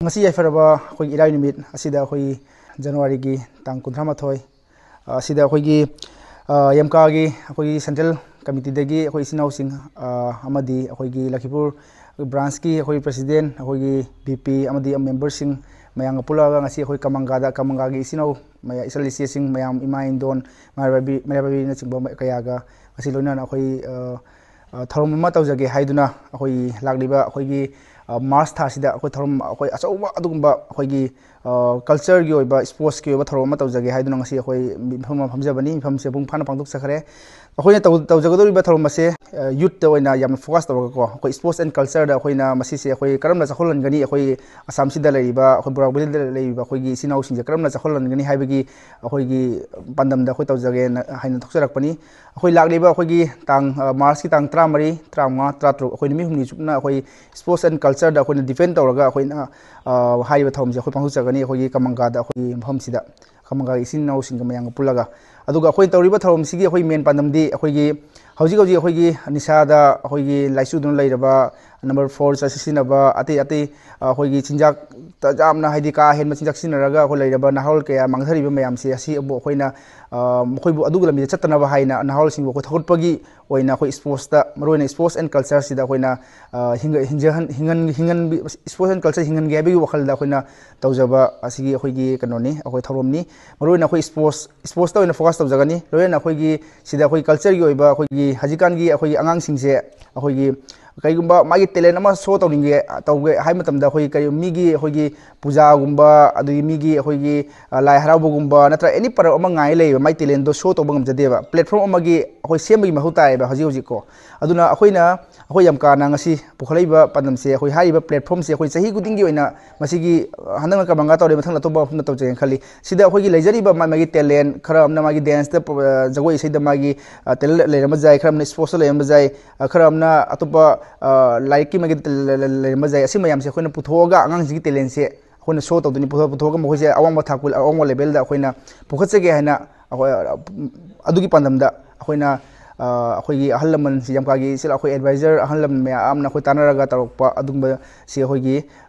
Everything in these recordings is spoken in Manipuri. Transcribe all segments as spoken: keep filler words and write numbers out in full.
ꯉꯁꯤ ꯌꯥꯏꯐꯔꯕ ꯑꯩꯈꯣꯏꯒꯤ ꯏꯔꯥꯏ ꯅꯨꯃꯤꯠ ꯑꯁꯤꯗ, ꯑꯩꯈꯣꯏ ꯖꯅꯋꯥꯔꯤꯒꯤ ꯇꯥꯡ ꯀꯨꯟꯊ꯭ꯔꯥ ꯃꯥꯊꯣꯏ, ꯑ, ꯑꯁꯤꯗ ꯑꯩꯈꯣꯏꯒꯤ, ꯑ, ꯌꯥꯝꯀꯥꯒꯤ ꯑꯩꯈꯣꯏꯒꯤ central committeeꯗꯒꯤ ꯑꯩꯈꯣꯏ ꯏꯆꯤꯟ ꯏꯅꯥꯎꯁꯤꯡ, ꯑ, ꯑꯃꯗꯤ ꯑꯩꯈꯣꯏꯒꯤ ꯂꯈꯤꯄꯨꯔ branchꯀꯤ ꯑꯩꯈꯣꯏ president, ꯑꯩꯈꯣꯏꯒꯤ VP ꯑꯃꯗꯤ memberꯁꯤꯡ ꯃꯌꯥꯝꯒ ꯄꯨꯜꯂꯛꯑꯒ ꯉꯁꯤ ꯑꯩꯈꯣꯏ ꯀꯃꯪꯒꯥꯗ, ꯀꯃꯪꯒꯥꯒꯤ ꯏꯆꯤꯟ ꯏꯅꯥꯎ ꯃꯌꯥ-, ꯏꯆꯜ ꯏꯆꯦꯁꯤꯡ ꯃꯌꯥꯝ, ꯏꯃꯥ ꯏꯟꯗꯣꯟ, ꯃꯩꯔꯥꯕꯤ, ꯃꯩꯔꯥꯕꯤꯅꯆꯤꯡꯕ ꯀꯌꯥꯒ ꯉꯁꯤ ꯂꯣꯏꯅꯅ ꯑꯩꯈꯣꯏ, ꯑ, ꯑ, ꯊꯧꯔꯝ ꯑꯃ ꯇꯧꯖꯒꯦ ꯍꯥꯏꯗꯨꯅ ꯑꯩꯈꯣꯏ ꯂꯥꯛꯂꯤꯕ ꯑꯩꯈꯣꯏꯒꯤ, ꯑ, March ꯊꯥꯁꯤꯗ ꯑꯩꯈꯣꯏ ꯊꯧꯔꯝ ꯑꯩꯈꯣꯏ ꯑꯆꯧꯕ ꯑꯗꯨꯒꯨꯝꯕ ꯑꯩꯈꯣꯏꯒꯤ, ꯑ, cultureꯒꯤ ꯑꯣꯏꯕ, sportsꯀꯤ ꯑꯣꯏꯕ ꯊꯧꯔꯝ ꯑꯃ ꯇꯧꯖꯒꯦ ꯍꯥꯏꯗꯨꯅ ꯉꯁꯤ ꯑꯩꯈꯣꯏ ꯃꯤꯐꯝ ꯑꯃ ꯐꯝꯖꯕꯅꯤ꯫ ꯃꯤꯐꯝꯁꯦ ꯃꯄꯨꯡ ꯐꯥꯅ ꯄꯥꯡꯊꯣꯛꯆꯈ꯭ꯔꯦ꯫ ꯑꯩꯈꯣꯏꯅ ꯇꯧ-, ꯇꯧꯖꯒꯗꯧꯔꯤꯕ ꯊꯧꯔꯝ ꯑꯁꯦ, ꯑ, youthꯇ ꯑꯣꯏꯅ ꯌꯥꯝꯅ focus ꯇꯧꯔꯒꯀꯣ, ꯑꯩꯈꯣꯏ sports and cultureꯗ ꯑꯩꯈꯣꯏꯅ ꯃꯁꯤꯁꯦ ꯑꯩꯈꯣꯏ ꯀꯔꯝꯅ ꯆꯥꯎꯈꯠꯍꯟꯒꯅꯤ, ꯑꯩꯈꯣꯏ ꯑꯁꯥꯝꯁꯤꯗ ꯂꯩꯔꯤꯕ, ꯑꯩꯈꯣꯏ ꯕꯣꯔꯥꯛ ꯚꯦꯂꯤꯗ ꯂꯩꯔꯤꯕ ꯑꯩꯈꯣꯏꯒꯤ ꯏꯆꯤꯟ ꯏꯅꯥꯎꯁꯤꯡꯁꯦ ꯀꯔꯝꯅ ꯆꯥꯎꯈꯠꯍꯟꯒꯅꯤ ꯍꯥꯏꯕꯒꯤ ꯑꯩꯈꯣꯏꯒꯤ ꯄꯥꯟꯗꯝꯗ ꯑꯩꯈꯣꯏ ꯇꯧꯖꯒꯦꯅ ꯍꯥꯏꯅ ꯊꯣꯛꯆꯔꯛꯄꯅꯤ꯫ ꯑꯩꯈꯣꯏ ꯂꯥꯛꯂꯤꯕ ꯑꯩꯈꯣꯏꯒꯤ ꯇꯥꯡ, ꯑ, Marchꯀꯤ ꯇꯥꯡ ꯇꯔꯥꯃꯔꯤ, ꯇꯔꯥꯃꯉꯥ, ꯇꯔꯥꯇꯔꯨꯛ, ꯑꯩꯈꯣꯏ ꯅꯨꯃꯤꯠ ꯍꯨꯝꯅꯤ ꯆꯨꯞꯅ ꯑꯩꯈꯣꯏ sports and cultureꯗ ꯑꯩꯈꯣꯏꯅ defend ꯇꯧꯔꯒ ꯑꯩꯈꯣꯏꯅ, ꯑ, ꯍꯥꯏꯔꯤꯕ ꯊꯧꯔꯝꯁꯦ ꯑꯩꯈꯣꯏ ꯄꯥꯡꯊꯣꯛꯆꯒꯅꯤ ꯑꯩꯈꯣꯏꯒꯤ ꯀꯃꯪꯒꯥꯗ, ꯑꯩꯈꯣꯏꯒꯤ ꯃꯐꯝꯁꯤꯗ, ꯀꯃꯪꯒꯥꯒꯤ ꯏꯆꯤꯟ ꯏꯅꯥꯎꯁꯤꯡꯒ ꯃꯌꯥꯝꯒ ꯄꯨꯜꯂꯒ꯫ ꯑꯗꯨꯒ ꯑꯩꯈꯣꯏ ꯇꯧꯔꯤꯕ ꯊꯧꯔꯝꯁꯤꯒꯤ ꯑꯩꯈꯣꯏ main ꯄꯥꯟꯗꯝꯗꯤ ꯑꯩꯈꯣꯏꯒꯤ ꯍꯧꯖꯤꯛ ꯍꯧꯖꯤꯛ ꯑꯩꯈꯣꯏꯒꯤ ꯅꯤꯁꯥꯗ ꯑꯩꯈꯣꯏꯒꯤ ꯂꯥꯏꯆꯨꯗꯨꯅ ꯂꯩꯔꯕ, number four ꯆꯠ-, ꯁꯤꯖꯤꯟꯅꯕ, ꯑꯇꯩ ꯑꯇꯩ ꯑꯩꯈꯣꯏꯒꯤ ꯆꯤꯟꯖꯥꯛꯇ ꯌꯥꯝꯅ ꯍꯥꯏꯗꯤ ꯀꯥ ꯍꯦꯟꯕ ꯆꯤꯟꯖꯥꯛ ꯁꯤꯖꯤꯟꯅꯔꯒ ꯑꯩꯈꯣꯏ ꯂꯩꯔꯕ ꯅꯍꯥꯔꯣꯜ ꯀꯌꯥ ꯃꯥꯡꯊꯔꯤꯕ ꯃꯌꯥꯝꯁꯦ ꯑꯁꯤ ꯑꯃꯨꯛ ꯑꯩꯈꯣꯏꯅ, ꯑ, ꯃꯈꯣꯏꯕꯨ ꯑꯗꯨꯒꯤ ꯂꯝꯕꯤꯗ ꯆꯠꯇꯅꯕ ꯍꯥꯏꯅ ꯅꯍꯥꯔꯣꯜꯁꯤꯡꯕꯨ ꯑꯩꯈꯣꯏ ꯊꯧꯒꯠꯄꯒꯤ ꯑꯣꯏꯅ ꯑꯩꯈꯣꯏ sportsꯇ, ꯃꯔꯨꯑꯣꯏꯅ sports and cultureꯁꯤꯗ ꯑꯩꯈꯣꯏꯅ, ꯑ, ꯍꯤꯡꯒ-, ꯍꯤꯡꯖꯍꯟ-, ꯍꯤꯡꯍꯟ-, ꯍꯤꯡꯍꯟꯕꯤ-, sports and culture ꯍꯤꯡꯍꯟꯒꯦ ꯍꯥꯏꯕꯒꯤ ꯋꯥꯈꯜꯗ ꯑꯩꯈꯣꯏꯅ ꯇꯧꯖꯕ ꯑꯁꯤꯒꯤ ꯑꯩꯈꯣꯏꯒꯤ ꯀꯩꯅꯣꯅꯤ, ꯑꯩꯈꯣꯏ ꯊꯧꯔꯝꯅꯤ꯫ ꯃꯔꯨꯑꯣꯏꯅ ꯑꯩꯈꯣꯏ sports, sportsꯇ ꯑꯣꯏꯅ focus ꯇꯧꯖꯒꯅꯤ꯫ ꯂꯣꯏꯅꯅ ꯑꯩꯈꯣꯏꯒꯤ ꯁꯤꯗ ꯑꯩꯈꯣꯏ cultureꯒꯤ ꯑꯣꯏꯕ ꯑꯩꯈꯣꯏꯒꯤ ꯍꯧꯖꯤꯛꯀꯥꯟꯒꯤ ꯑꯩꯈꯣꯏꯒꯤ ꯑꯉꯥꯡꯁꯤꯡꯁꯦ ꯑꯩꯈꯣꯏꯒꯤ ꯀꯔꯤꯒꯨꯝꯕ ꯃꯥꯒꯤ talent ꯑꯃ show ꯇꯧꯅꯤꯡꯒꯦ, ꯇꯧꯒꯦ ꯍꯥꯏꯕ ꯃꯇꯝꯗ ꯑꯩꯈꯣꯏ ꯀꯔꯤ ꯃꯤꯒꯤ ꯑꯩꯈꯣꯏꯒꯤ ꯄꯨꯖꯥꯒꯨꯝꯕ, ꯑꯗꯒꯤ ꯃꯤꯒꯤ ꯑꯩꯈꯣꯏꯒꯤ, ꯑ, ꯂꯥꯏ ꯍꯔꯥꯎꯕꯒꯨꯝꯕ ꯅꯠꯇ꯭ꯔꯒ any ꯄꯔꯕ ꯑꯃ ꯉꯥꯏ ꯂꯩꯕ, ꯃꯥꯏ talentꯗꯣ show ꯇꯧꯕ ꯉꯝꯖꯗꯦꯕ꯫ Platform ꯑꯃꯒꯤ ꯑꯩꯈꯣꯏ ꯁꯦꯝꯕꯒꯤ ꯃꯊꯧ ꯇꯥꯏꯌꯦꯕ ꯍꯧꯖꯤꯛ ꯍꯧꯖꯤꯛꯀꯣ꯫ ꯑꯗꯨꯅ ꯑꯩꯈꯣꯏꯅ, ꯑꯩꯈꯣꯏ ꯌꯥꯝꯀꯥꯅ ꯉꯁꯤ ꯄꯨꯈꯠꯂꯛꯏꯕ ꯄꯥꯟꯗꯝꯁꯦ, ꯑꯩꯈꯣꯏ ꯍꯥꯏꯔꯤꯕ platformꯁꯦ ꯑꯩꯈꯣꯏ ꯆꯍꯤ ꯈꯨꯗꯤꯡꯒꯤ ꯑꯣꯏꯅ ꯃꯁꯤꯒꯤ, ꯑ, ꯍꯟꯗꯛꯅ ꯀꯃꯪꯒꯥ ꯇꯧꯔꯦ, ꯃꯊꯪꯗ ꯑꯇꯣꯞꯄ ꯃꯐꯝꯗ ꯇꯧꯖꯒꯦꯅ ꯈꯜꯂꯤ꯫ ꯁꯤꯗ ꯑꯩꯈꯣꯏꯒꯤ ꯂꯩꯖꯔꯤꯕ ꯃꯥ-, ꯃꯥꯒꯤ talent, ꯈꯔ ꯑꯃꯅ ꯃꯥꯒꯤ danceꯇ, ꯑ, ꯖꯒꯣꯏ ꯏꯁꯩꯗ ꯃꯥꯒꯤ, ꯑ, talent ꯂꯩꯔꯝꯕ ꯌꯥꯏ, ꯈꯔ ꯑꯃꯅ sportsꯇ ꯂꯩꯔꯝꯕ ꯌꯥꯏ, ꯑ, ꯈꯔ ꯑꯃꯅ ꯑꯇꯣꯞꯄ, ꯑ, ꯂꯥꯏꯔꯤꯛꯀꯤ ꯃꯥꯒꯤ ꯇ-, ꯂ-, ꯂ-, ꯂꯩꯔꯝꯕ ꯌꯥꯏ꯫ ꯑꯁꯤ ꯃꯌꯥꯝꯁꯦ ꯑꯩꯈꯣꯏꯅ ꯄꯨꯊꯣꯛꯑꯒ ꯑꯉꯥꯡꯁꯤꯡꯒꯤ talentꯁꯦ ꯑꯩꯈꯣꯏꯅ show ꯇꯧꯗꯣꯏꯅꯤ꯫ ꯄꯨꯊꯣꯛ-, ꯄꯨꯊꯣꯛꯑꯒ ꯃꯈꯣꯏꯁꯦ ꯑꯋꯥꯡꯕ ꯊꯥꯛꯄ, ꯑꯋꯥꯡꯕ levelꯗ ꯑꯩꯈꯣꯏꯅ ꯄꯨꯈꯠꯆꯒꯦ ꯍꯥꯏꯅ ꯑꯩꯈꯣꯏ, ꯑ, ꯑꯗꯨꯒꯤ ꯄꯥꯟꯗꯝꯗ ꯑꯩꯈꯣꯏꯅ ꯑꯩꯈꯣꯏꯒꯤ ꯑꯍꯜ ꯂꯃꯟꯁꯤ, ꯌꯥꯝꯀꯥꯒꯤ ꯏꯆꯤꯜ ꯑꯩꯈꯣꯏ ꯑꯦꯗꯚꯥꯏꯖꯔ ꯑꯍꯜ ꯂꯃꯟ ꯃꯌꯥꯝꯅ ꯑꯩꯈꯣꯏ ꯇꯥꯟꯅꯔꯒ ꯇꯧꯔꯛꯄ ꯑꯗꯨꯒꯨꯝꯕꯁꯤ ꯑꯩꯈꯣꯏꯒꯤ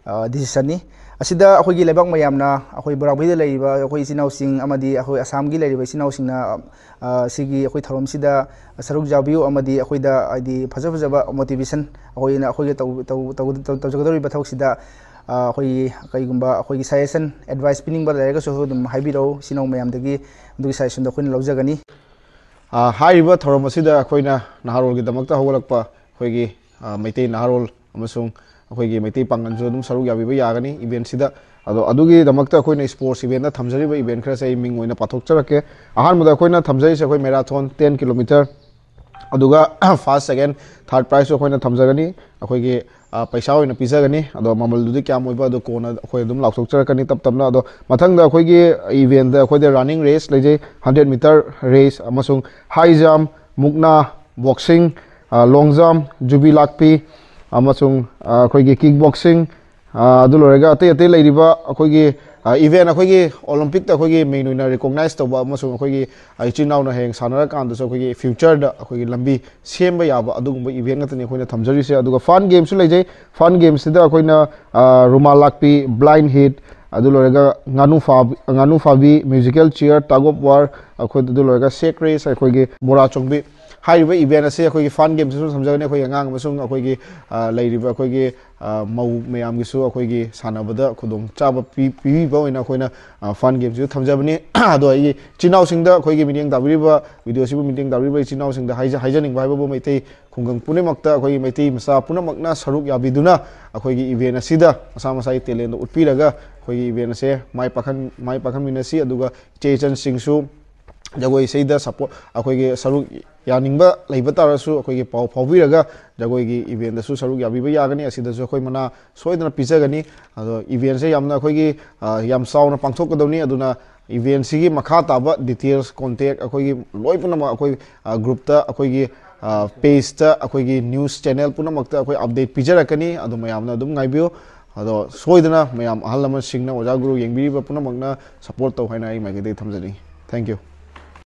ꯗꯤꯁꯤꯁꯟꯅꯤ꯫ ꯑꯁꯤꯗ ꯑꯩꯈꯣꯏꯒꯤ ꯂꯩꯕꯥꯛ ꯃꯌꯥꯝꯅ, ꯑꯩꯈꯣꯏ ꯕꯣꯔꯥꯛꯄꯤꯗ ꯂꯩꯔꯤꯕ ꯑꯩꯈꯣꯏ ꯏꯆꯤꯟ ꯏꯅꯥꯎꯁꯤꯡ ꯑꯃꯗꯤ ꯑꯩꯈꯣꯏ ꯑꯁꯥꯝꯒꯤ ꯂꯩꯔꯤꯕ ꯏꯆꯤꯟ ꯏꯅꯥꯎꯁꯤꯡꯅ ꯁꯤꯒꯤ ꯑꯩꯈꯣꯏ ꯊꯧꯔꯝꯁꯤꯗ ꯁꯔꯨꯛ ꯌꯥꯕꯤꯌꯨ ꯑꯃꯗꯤ ꯑꯩꯈꯣꯏꯗ ꯍꯥꯏꯗꯤ ꯐꯖ ꯐꯖꯕ ꯃꯣꯇꯤꯚꯦꯁꯟ ꯑꯩꯈꯣꯏꯅ ꯑꯩꯈꯣꯏꯒ ꯇꯧꯖꯒꯗꯧꯔꯤꯕ ꯊꯕꯛꯁꯤꯗ ꯑꯩꯈꯣꯏꯒꯤ ꯀꯩꯒꯨꯝꯕ ꯑꯩꯈꯣꯏꯒꯤ ꯁꯖꯦꯁꯟ, ꯑꯦꯗꯚꯥꯏꯁ ꯄꯤꯅꯤꯡꯕ ꯂꯩꯔꯒꯁꯨ ꯑꯗꯨꯝ ꯍꯥꯏꯕꯤꯔꯛꯎ, ꯏꯆꯤꯟ ꯏꯅꯥꯎ ꯃꯌꯥꯝꯗꯒꯤ ꯑꯗꯨꯒꯤ ꯁꯖꯦꯁꯟꯗꯣ ꯑꯩꯈꯣꯏꯅ ꯂꯧꯖꯒꯅꯤ꯫ ꯍꯥꯏꯔꯤꯕ ꯊꯧꯔꯝ ꯑꯁꯤꯗ ꯑꯩꯈꯣꯏꯅ ꯅꯍꯥꯔꯣꯜꯒꯤꯗꯃꯛꯇ ꯍꯧꯒꯠꯂꯛꯄ ꯑꯩꯈꯣꯏꯒꯤ ꯃꯩꯇꯩ ꯅꯍꯥꯔꯣꯜ ꯑꯃꯁꯨꯡ ꯑꯩꯈꯣꯏꯒꯤ ꯃꯩꯇꯩ ꯄꯥꯡꯒꯜꯁꯨ ꯑꯗꯨꯝ ꯁꯔꯨꯛ ꯌꯥꯕꯤꯕ ꯌꯥꯒꯅꯤ ꯏꯚꯦꯟꯁꯤꯗ꯫ ꯑꯗꯣ ꯑꯗꯨꯒꯤꯗꯃꯛꯇ ꯑꯩꯈꯣꯏꯅ ꯏꯁꯄꯣꯔꯠꯁ ꯏꯚꯦꯟꯗ ꯊꯝꯖꯔꯤꯕ ꯏꯚꯦꯟ ꯈꯔꯁꯦ ꯑꯩ ꯃꯤꯡ ꯑꯣꯏꯅ ꯄꯥꯊꯣꯛꯆꯔꯛꯀꯦ꯫ ꯑꯍꯥꯟꯕꯗ ꯑꯩꯈꯣꯏꯅ ꯊꯝꯖꯔꯤꯁꯦ ꯑꯩꯈꯣꯏ ꯃꯦꯔꯥꯊꯣꯟ ten kilometer, ꯑꯗꯨꯒ first, second, third prizeꯁꯨ ꯑꯩꯈꯣꯏꯅ ꯊꯝꯖꯒꯅꯤ꯫ ꯑꯩꯈꯣꯏꯒꯤ ꯄꯩꯁꯥ ꯑꯣꯏꯅ ꯄꯤꯖꯒꯅꯤ꯫ ꯑꯗꯣ ꯃꯃꯜꯗꯨꯗꯤ ꯀꯌꯥꯝ ꯑꯣꯏꯕ ꯑꯗꯣ ꯀꯣꯟꯅ ꯑꯩꯈꯣꯏ ꯑꯗꯨꯝ ꯂꯥꯎꯊꯣꯛꯆꯔꯛꯀꯅꯤ ꯇꯞ ꯇꯞꯅ꯫ ꯑꯗꯣ ꯃꯊꯪꯗ ꯑꯩꯈꯣꯏꯒꯤ ꯏꯚꯦꯟꯗ ꯑꯩꯈꯣꯏꯗ running race ꯂꯩꯖꯩ, hundred meter race ꯑꯃꯁꯨꯡ high jump, ꯃꯨꯛꯅꯥ, boxing, long jump, ꯌꯨꯕꯤ ꯂꯥꯛꯄꯤ ꯑꯃꯁꯨꯡ ꯑꯩꯈꯣꯏꯒꯤ kick boxing, ꯑꯗꯨ ꯂꯣꯏꯔꯒ ꯑꯇꯩ ꯑꯇꯩ ꯂꯩꯔꯤꯕ ꯑꯩꯈꯣꯏꯒꯤ ꯏꯚꯦꯟ, ꯑꯩꯈꯣꯏꯒꯤ ꯑꯣꯂꯤꯝꯄꯤꯛꯇ ꯑꯩꯈꯣꯏꯒꯤ ꯃꯦꯟ ꯑꯣꯏꯅ ꯔꯤꯀꯣꯛꯅꯥꯏꯁ ꯇꯧꯕ ꯑꯃꯁꯨꯡ ꯑꯩꯈꯣꯏꯒꯤ ꯏꯆꯤꯟ ꯏꯅꯥꯎꯅ ꯍꯌꯦꯡ ꯁꯥꯟꯅꯔꯀꯥꯟꯗꯁꯨ ꯑꯩꯈꯣꯏꯒꯤ ꯐ꯭ꯌꯨꯆꯔꯗ ꯑꯩꯈꯣꯏꯒꯤ ꯂꯝꯕꯤ ꯁꯦꯝꯕ ꯌꯥꯕ ꯑꯗꯨꯒꯨꯝꯕ ꯏꯚꯦꯟ ꯉꯥꯛꯇꯅꯤ ꯑꯩꯈꯣꯏꯅ ꯊꯝꯖꯔꯤꯁꯦ꯫ ꯑꯗꯨꯒ ꯐꯟ ꯒꯦꯝꯁꯨ ꯂꯩꯖꯩ꯫ ꯐꯟ ꯒꯦꯝꯁꯤꯗ ꯑꯩꯈꯣꯏꯅ ꯔꯨꯃꯥꯜ ꯂꯥꯛꯄꯤ, blind hit, ꯑꯗꯨ ꯂꯣꯏꯔꯒ ꯉꯥꯅꯨ ꯐꯥꯕꯤ, ꯉꯥꯅꯨ ꯐꯥꯕꯤ, musical chair, tug of war, ꯑꯩꯈꯣꯏ ꯑꯗꯨ ꯂꯣꯏꯔꯒ sack race, ꯑꯩꯈꯣꯏꯒꯤ ꯃꯣꯔꯥ ꯆꯣꯡꯕꯤ꯫ ꯍꯥꯏꯔꯤꯕ ꯏꯚꯦꯟ ꯑꯁꯤ ꯑꯩꯈꯣꯏꯒꯤ ꯐꯟ ꯒꯦꯝꯁꯤꯁꯨ ꯊꯝꯖꯒꯅꯤ꯫ ꯑꯩꯈꯣꯏꯒꯤ ꯑꯉꯥꯡ ꯑꯃꯁꯨꯡ ꯑꯩꯈꯣꯏꯒꯤ ꯂꯩꯔꯤꯕ ꯑꯩꯈꯣꯏꯒꯤ ꯃꯧ ꯃꯌꯥꯝꯒꯤꯁꯨ ꯑꯩꯈꯣꯏꯒꯤ ꯁꯥꯟꯅꯕꯗ ꯈꯨꯗꯣꯡꯆꯥꯕ ꯄꯤꯕꯤꯕ ꯑꯣꯏꯅ ꯑꯩꯈꯣꯏꯅ ꯐꯟ ꯒꯦꯝꯁꯤꯁꯨ ꯊꯝꯖꯕꯅꯤ꯫ ꯑꯗꯣ ꯑꯩꯒꯤ ꯏꯆꯤꯟ ꯏꯅꯥꯎꯁꯤꯡꯗ, ꯑꯩꯈꯣꯏꯒꯤ ꯃꯤꯠꯌꯦꯡ ꯇꯥꯕꯤꯔꯤꯕ, ꯚꯤꯗꯤꯑꯣꯁꯤꯕꯨ ꯃꯤꯠꯌꯦꯡ ꯇꯥꯕꯤꯔꯤꯕ ꯏꯆꯤꯟ ꯏꯅꯥꯎꯁꯤꯡꯗ ꯍꯥꯏꯖ-, ꯍꯥꯏꯖꯅꯤꯡꯕ ꯍꯥꯏꯕꯕꯨ ꯃꯩꯇꯩ ꯈꯨꯡꯒꯪ ꯄꯨꯝꯅꯃꯛꯇ ꯑꯩꯈꯣꯏꯒꯤ ꯃꯩꯇꯩ ꯃꯆꯥ ꯄꯨꯝꯅꯃꯛꯅ ꯁꯔꯨꯛ ꯌꯥꯕꯤꯗꯨꯅ ꯑꯩꯈꯣꯏꯒꯤ ꯏꯚꯦꯟ ꯑꯁꯤꯗ ꯃꯁꯥ ꯃꯁꯥꯒꯤ ꯇꯦꯂꯦꯟꯗꯣ ꯎꯠꯄꯤꯔꯒ ꯑꯩꯈꯣꯏꯒꯤ ꯏꯚꯦꯟ ꯑꯁꯦ ꯃꯥꯏ ꯄꯥꯛꯍꯟ-, ꯃꯥꯏ ꯄꯥꯛꯍꯟꯃꯤꯟꯅꯁꯤ꯫ ꯑꯗꯨꯒ ꯏꯆꯦ ꯏꯆꯟꯁꯤꯡꯁꯨ ꯖꯒꯣꯏ ꯏꯁꯩꯗ ꯁꯄꯣꯔꯠ, ꯑꯩꯈꯣꯏꯒꯤ ꯁꯔꯨꯛ ꯌꯥꯅꯤꯡꯕ ꯂꯩꯕ ꯇꯥꯔꯁꯨ ꯑꯩꯈꯣꯏꯒꯤ ꯄꯥꯎ ꯐꯥꯎꯕꯤꯔꯒ ꯖꯒꯣꯏꯒꯤ ꯏꯚꯦꯟꯗꯁꯨ ꯁꯔꯨꯛ ꯌꯥꯕꯤꯕ ꯌꯥꯒꯅꯤ꯫ ꯑꯁꯤꯗꯁꯨ ꯑꯩꯈꯣꯏ ꯃꯅꯥ ꯁꯣꯏꯗꯅ ꯄꯤꯖꯒꯅꯤ꯫ ꯑꯗꯣ ꯏꯚꯦꯟꯁꯦ ꯌꯥꯝꯅ ꯑꯩꯈꯣꯏꯒꯤ, ꯑ, ꯌꯥꯝ ꯆꯥꯎꯅ ꯄꯥꯡꯊꯣꯛꯀꯗꯕꯅꯤ꯫ ꯑꯗꯨꯅ ꯏꯚꯦꯟꯁꯤꯒꯤ ꯃꯈꯥ ꯇꯥꯕ ꯗꯤꯇꯦꯜꯁ, ꯀꯣꯟꯇꯦꯛ ꯑꯩꯈꯣꯏꯒꯤ ꯂꯣꯏ ꯄꯨꯝꯅꯃꯛ ꯑꯩꯈꯣꯏ, ꯑ, ꯒ꯭ꯔꯨꯞꯇ, ꯑꯩꯈꯣꯏꯒꯤ, ꯑ, ꯄꯦꯖꯇ, ꯑꯩꯈꯣꯏꯒꯤ ꯅ꯭ꯌꯨꯁ ꯆꯦꯅꯦꯜ ꯄꯨꯝꯅꯃꯛꯇ ꯑꯩꯈꯣꯏ ꯑꯞꯗꯦꯠ ꯄꯤꯖꯔꯛꯀꯅꯤ꯫ ꯑꯗꯨ ꯃꯌꯥꯝꯅ ꯑꯗꯨꯝ ꯉꯥꯏꯕꯤꯌꯨ꯫ ꯑꯗꯣ ꯁꯣꯏꯗꯅ ꯃꯌꯥꯝ ꯑꯍꯜ ꯂꯃꯟꯁꯤꯡꯅ, ꯑꯣꯖꯥ ꯒꯨꯔꯨ ꯌꯦꯡꯕꯤꯔꯤꯕ ꯄꯨꯝꯅꯃꯛꯅ ꯁꯄꯣꯔꯠ ꯇꯧ ꯍꯥꯏꯅ ꯑꯩ ꯃꯥꯏꯀꯩꯗꯒꯤ ꯊꯝꯖꯅꯤꯡꯉꯤ꯫ Thank you꯫